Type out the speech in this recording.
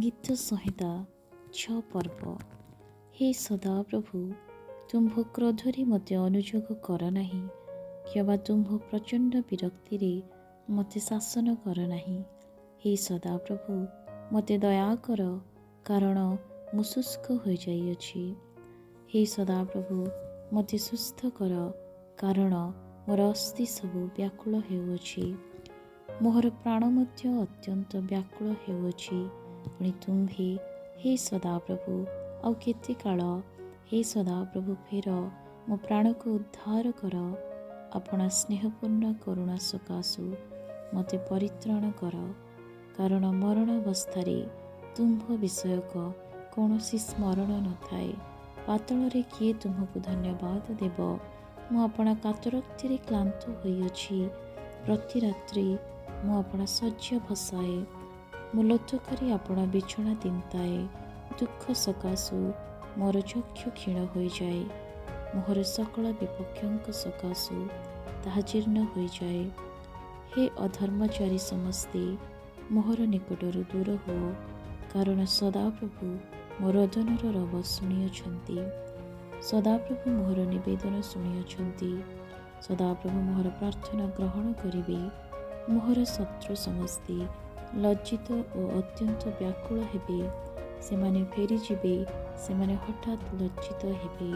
ଗୀତ ସଂହିତା 6 ପର୍ବ। ହେ ସଦାପ୍ରଭୁ, ତୁମ୍ଭ କ୍ରୋଧରେ ମୋତେ ଅନୁଯୋଗ କର ନାହିଁ, କିମ୍ବା ତୁମ୍ଭ ପ୍ରଚଣ୍ଡ ବିରକ୍ତିରେ ମୋତେ ଶାସନ କର ନାହିଁ। ହେ ସଦାପ୍ରଭୁ, ମୋତେ ଦୟା କର, କାରଣ ମୁଁ ଶୁଷ୍କ ହୋଇଯାଇଅଛି। ହେ ସଦାପ୍ରଭୁ, ମୋତେ ସୁସ୍ଥ କର, କାରଣ ମୋର ଅସ୍ଥି ସବୁ ବ୍ୟାକୁଳ ହେଉଅଛି। ମୋହର ପ୍ରାଣ ମଧ୍ୟ ଅତ୍ୟନ୍ତ ବ୍ୟାକୁଳ ହେଉଅଛି। ପୁଣି ତୁମ୍ଭେ, ହେ ସଦାପ୍ରଭୁ, ଆଉ କେତେ କାଳ? ହେ ସଦାପ୍ରଭୁ, ଫେର, ମୋ ପ୍ରାଣକୁ ଉଦ୍ଧାର କର। ଆପଣା ସ୍ନେହପୂର୍ଣ୍ଣ କରୁଣା ସକାଶୁ ମୋତେ ପରିତ୍ରାଣ କର, କାରଣ ମରଣାବସ୍ଥାରେ ତୁମ୍ଭ ବିଷୟକ କୌଣସି ସ୍ମରଣ ନଥାଏ। ପାତାଳରେ କିଏ ତୁମ୍ଭକୁ ଧନ୍ୟବାଦ ଦେବ? ମୁଁ ଆପଣା କାତରୋକ୍ତିରେ କ୍ଳାନ୍ତ ହୋଇଅଛି। ପ୍ରତି ରାତ୍ରି ମୁଁ ଆପଣା ଶଯ୍ୟା ଭସାଏ, ମୁଁ ଲୋତକରେ ଆପଣା ବିଛଣା ତିନ୍ତାଏ। ଦୁଃଖ ସକାଶୁ ମୋର ଚକ୍ଷୁ କ୍ଷୀଣ ହୋଇଯାଏ, ମୋହର ସକଳ ବିପକ୍ଷଙ୍କ ସକାଶୁ ତାହା ଜୀର୍ଣ୍ଣ ହୋଇଯାଏ। ହେ ଅଧର୍ମଚାରୀ ସମସ୍ତେ, ମୋହର ନିକଟରୁ ଦୂର ହୁଅ, କାରଣ ସଦାପ୍ରଭୁ ମୋ ରୋଦନର ରବ ଶୁଣିଅଛନ୍ତି। ସଦାପ୍ରଭୁ ମୋହର ନିବେଦନ ଶୁଣିଅଛନ୍ତି। ସଦାପ୍ରଭୁ ମୋହର ପ୍ରାର୍ଥନା ଗ୍ରହଣ କରିବେ। ମୋହର ଶତ୍ରୁ ସମସ୍ତେ ଲଜ୍ଜିତ ଓ ଅତ୍ୟନ୍ତ ବ୍ୟାକୁଳ ହେବେ। ସେମାନେ ଫେରିଯିବେ, ସେମାନେ ହଠାତ୍ ଲଜ୍ଜିତ ହେବେ।